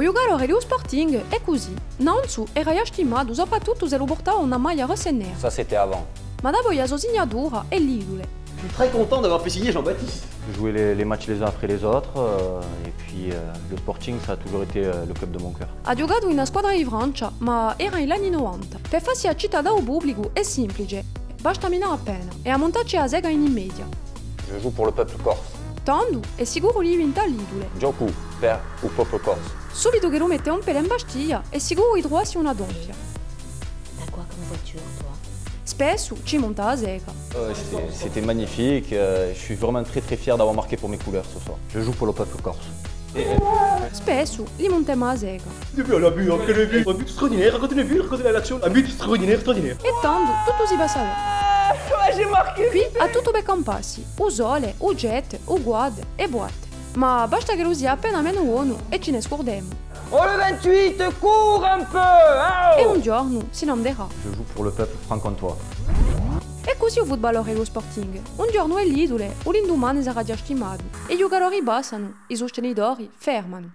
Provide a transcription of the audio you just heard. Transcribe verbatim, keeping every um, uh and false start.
U ghjucadore di u Sporting hè cusì. Nanzu era ghjà stimatu, soprattuttu s'ellu purtava una maglia rossa è nera. Ça, c'était avant. Ma dapoi a so signatura hè l'idule. Je suis très content d'avoir fait signer Jean-Baptiste. Je jouais les, les matchs les uns après les autres, euh, et puis, euh, le Sporting, ça a toujours été, euh, le club de mon cœur. Hà ghjucatu in a squadra di Francia, ma era in l'anni novanta. Per fassi accittà da u publicu hè simplice, basta à minà appena è à muntacci a sega in i media. Je joue pour le peuple corse. Tandu hè sicuru di diventà l'idule. Ghjocu per u populu corsu. Subitu ch'ellu mette un pede in Bastia, hè sicuru di truvassi una tonfia. T'as quoi comme voiture, toi ? Spessu ci munta a sega. Euh, c'était, c'était magnifique. Euh, je suis vraiment très, très fier d'avoir marqué pour mes couleurs ce soir. Je joue pour le peuple corse. Spessu li muntemu a sega. T'as vu, un but, quel but, un but extraordinaire, raconte le but, raconte l'action, un but extraordinaire, extraordinaire. È tandu tuttu si passa bè. Ah, j'ai marqué. Quì hà tuttu per campassi, u sole, u jet, u quad è boîte. Ma basta ch'ellu sia appena menu bonu è ci ne scurdemu. Oh, le vingt-huit, cours un peu, hein, oh ! È un ghjornu si n'anderà. Je joue pour le peuple franc-comtois. Hè cusì u futbalore di u Sporting. Un ghjornu hè l'idule, u lindumane sarà ghjà stimatu. È i ghjucadori passanu, i sustenitori fermanu.